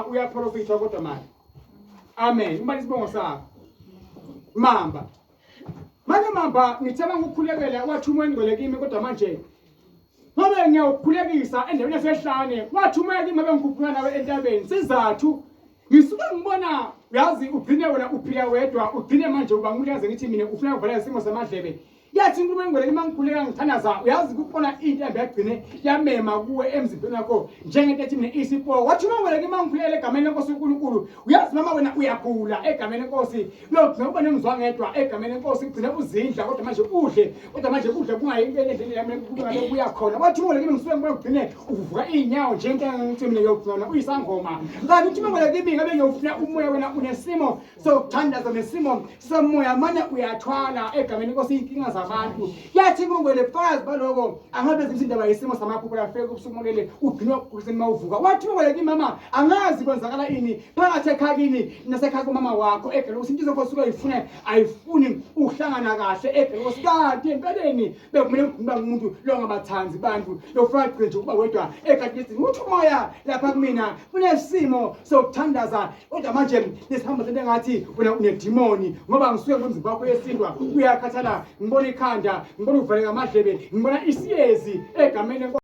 Uyaprofitha kodwa manje. Amen. Uma isibongo sakho. Mamba. Manje mamba ngithe mangukhulekela wathi umoya engcwele kimi kodwa manje ngobe ngiyawukhulekisa endaweni yasehlane wathi umoya kimi abe ngikhuphula nawe entabeni sizathu ngisuke ngibona uyazi ugcine wena uphila wedwa ugcine manje uba ngumuntu yaze ngithi mina ufuna ukuvala isimo samadlebe Yathi inkulumo engcwele uma ngikhuleka ngithandaza uyazi kukhona into embi yagcine yamema kuwe emzimbeni wakho njengento ethi mina isipoko. Wathi uma ngcwele uma ngikhulekela egameni lenkosi uNkulunkulu uyazi mama wena uyagula egameni lenkosi uyogcina uba nomzwangedwa egameni lenkosi ugcine uzindla kodwa manje udle kodwa manje udle kungayi into endleleni yami kube ngabe kuya khona. Wathi uma ngcwele kimi ngisuke ngibona ugcine uvuka iy'nyawo njengento engithi mina uyogcina uyisangoma. Kanti uthi uma ngcwele kimi ngabe ngiyofuna umoya wena unesimo sokuthandaza nesimo somoya mane uyathwala egameni lenkosi iy'nkinga zabantu yathi kungwele bufakazi baloko angabe zimthi indaba yesimo samaphupho lafika kubusukumolele ugcinwa kuseni uma uvuka wathi kungwele kimama angazi kwenzakala ini phakathi ekhakini nasekhaya kumama wakho egameni lenkosi into izenkosi usuke ayifune ayifuni ukuhlangana kahle egameni lenkosi kanti empeleni bekumele ukuba ngumuntu longabathandi bantu lofuna gcina nje ukuba wedwa egadini uthi umoya lapha kumina kunesimo sokuthandaza Kodwa manje lesihamba sento engathi wena unedimoni ngoba ngisuke ngomzimba wakho yesindwa uyakhathala ngibona ikhanda ngibona uvaleka amadlebe ngibona isiyezi egameni.